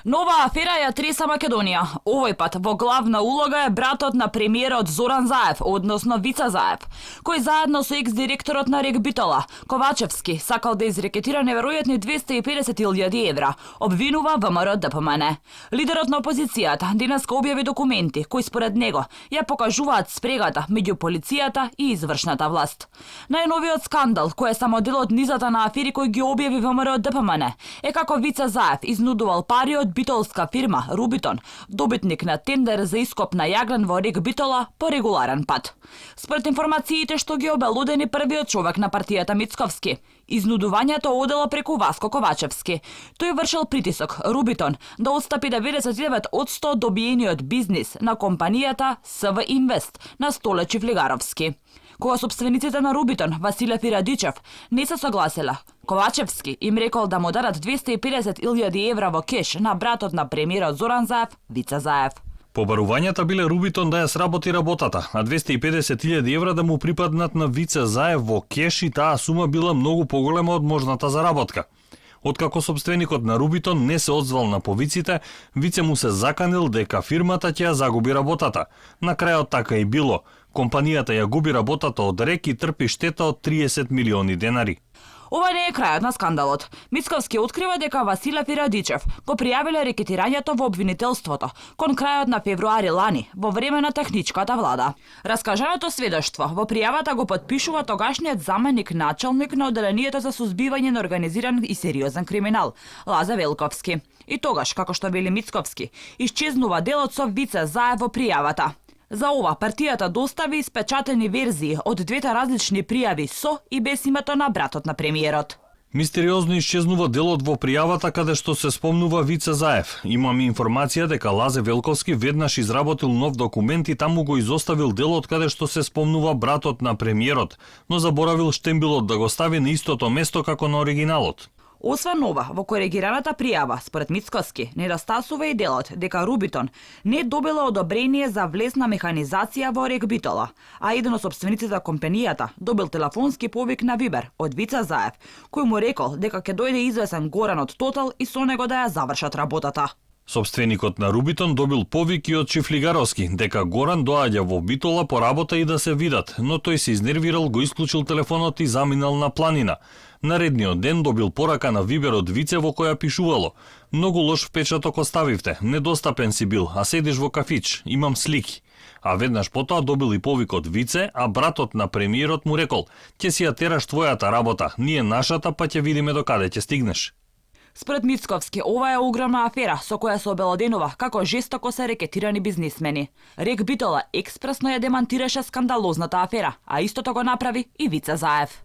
Нова афера ја треса Македонија. Овој пат во главна улога е братот на премиерот Зоран Заев, односно Вица Заев, кој заедно со екс-директорот на РЕК Битола, Ковачевски, сакал да изрекетира неверојатни 250.000 евра, обвинува ВМРО ДПМН. Лидерот на опозицијата денеска објави документи кои според него ја покажуваат спрегата меѓу полицијата и извршната власт. Најновиот скандал, кој е само дел од низата на афери кои ги објави ВМРО ДПМН, е како Вица Заев изнудувал пари од битолска фирма Рубитон, добитник на тендер за ископ на јаглен во РЕК Битола по регуларен пат. Според информациите што ги обелодени првиот човек на партијата Мицковски, изнудувањето одело преку Васко Ковачевски. Тој вршил притисок Рубитон да отстапи 99% добиениот бизнис на компанијата СВ Инвест на Столечи Влигаровски. Кога собствениците на Рубитон, Василев и Радичев, не се согласила, Ковачевски им рекол да му дадат 250.000 евра во кеш на братот на премиерот Зоран Заев, Вица Заев. Побарувањата биле Рубитон да ја сработи работата, а 250.000 евра да му припаднат на Вица Заев во кеш и таа сума била многу поголема од можната заработка. Откако собственикот на Рубитон не се одзвал на повиците, Вице му се заканил дека фирмата ќе ја загуби работата. На крајот така и било. Компанијата ја губи работата од РЕК и трпи штета од 30 милиони денари. Ова не е крајот на скандалот. Мицковски открива дека Василев и Радичев го пријавиле рекетирањето во обвинителството кон крајот на февруари лани во време на техничката влада. Раскажаното сведоштво во пријавата го потпишува тогашниот заменик началник на одделението за сузбивање на организиран и сериозен криминал, Лаза Велковски. И тогаш, како што вели Мицковски, исчезнува делот со Вица Заев во пријавата. За ова партијата достави испечатени верзии од двете различни пријави со и без името на братот на премиерот. Мистериозно исчезнува делот во пријавата каде што се спомнува Вица Заев. Имаме информација дека Лазе Велковски веднаш изработил нов документ и таму го изоставил делот каде што се спомнува братот на премиерот, но заборавил штембилот да го стави на истото место како на оригиналот. Освен ова, во коригираната пријава, според Мицковски, недостасува и делот дека Рубитон не добила одобрение за влезна механизација во РЕК Битола, а еден од собствениците на компанијата добил телефонски повик на Вибер од Вица Заев, кој му рекол дека ќе дојде извесен Горан од Тотал и со него да ја завршат работата. Собственикот на Рубитон добил повик и од Чифлигаровски дека Горан доаѓа во Битола по работа и да се видат, но тој се изнервирал, го исклучил телефонот и заминал на планина. Наредниот ден добил порака на Вибер од Вице во која пишувало: "Многу лош впечаток оставивте, недостапен си бил, а седиш во кафич, имам слики." А веднаш потоа добил и повик од Вице, а братот на премиерот му рекол: "Ќе си ја тераш твојата работа, ние нашата, па ќе видиме до каде ќе стигнеш." Според Мицковски, ова е огромна афера со која се обелоденува како жестоко се рекетирани бизнисмени. РЕК Битола експресно ја демантираше скандалозната афера, а истото го направи и Вица Заев.